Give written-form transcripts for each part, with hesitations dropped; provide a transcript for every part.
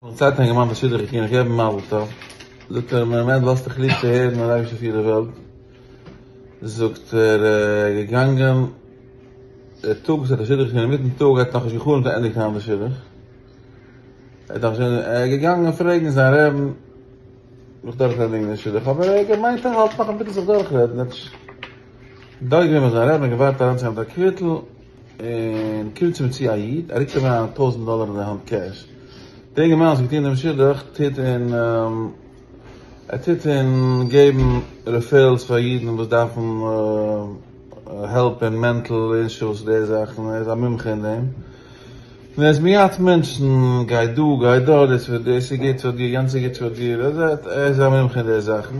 און צייט האט געמאכט א שידוך איך קען דיך געבן מזל טוב, זאגט ער מיר מענדל האסט דאך ליב צו הערן אז אייבערשטער פירט די וועלט, זאגט ער געגאנגען דער טאג וואס ער האט א שידוך געטון אינמיטן טאג ער האט נאכנישט געחלומט ער ענדיגט היינט די שידוך, ער האט נאכנישט ער איז געגאנגען פרעגן זיין רעבן נאך דורכרעדן די שידוך אבער ער האט געמיינט ער האלט נאך אינמיטן זיך דורכרעדן ער האט נישט דארט געווען ביי זיין רעבן און געווארט אריינצוגיין מיט א קוויטל. און קומט צו מיר צו א איד, ער רוקט אים אריין א טויזענט דאלער אין די האנט קעש. דער אינגערמאן וואס האט געטון דעם שידוך טוט אין ער טוט אין געבן referrals פאר אידן וואס דארפן העלפ אין mental issues די זאכן, ער איז א מומחה אין דעם. און ער איז מייעץ מענטשן, גיי דא, גיי דארט, דאס וועט דאס איז גוט פאר דיר, יענץ איז גוט פאר דיר, ער איז א מומחה אין די זאכן.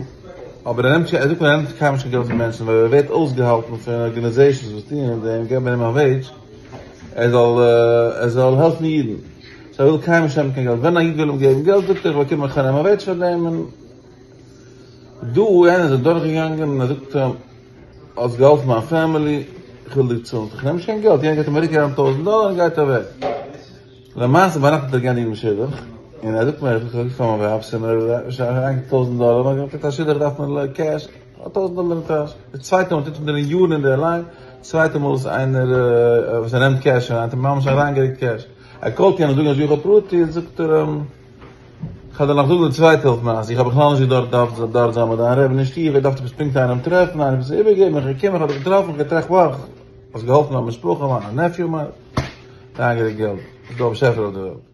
אבער ער נעמט ער זאגט מיר ער נעמט קיינמאל נישט קיין געלט פון מענטשן ווייל ער ווערט אויסגעהאלטן פון organizations וואס טוען אין דעם געבן אים א וועידזש ער זאל ער זאל העלפן אידן so ער וויל קיינמאל נישט נעמען קיין געלט ווען א איד וויל אים געבן געלט זאגט ער איך באקום איך נעם א וועידזש פאר דעם און דא איינער איז אדורך געגאנגען און ער זאגט אים האסט געהאלפן מיין family איך וויל דיר צאלן איך נעם נישט קיין געלט יענער געבט אים א רוק אריין טויזענט דאלער און גייט אוועק. למעשה ביינאכט האט ער געענדיגט דעם שידוך, און ער זאגט מיר, איך זאג פאר מיין ווייב, ס'איז מיר שוין אריינגעקומען טויזענט דאלער, נאר געפרעגט א שידוך דארף מען קעש, א טויזענט דאלער אין טאש, די צווייטע מאל טוט מען דערין יארן אין דער ליין, צווייטע מאל איז איינער וואס ער נעמט קעש אריין, האט ער ממש אריינגערוקט קעש, ער קאלט יענעם זאגן השגחה פרטית, זאגט ער אים, כ'וועל דיר נאך זאגן די צווייטע העלפט מעשה, איך האב בכלל נישט געדארפט דארט זיין ביי דיין רבי, נישט איך, איך דארף עפעס פונקט איינעם טרעפן, איינעם עפעס איבערגעבן, איך בין געקומען, איך האב דיך געטראפן, איך האב געטראכט, וואו, האסט געהאלפן מיין משפחה, מיין נעפיו, מיין. אריינגערוקט געלט, איז דא א באשעפער אויף די וועלט.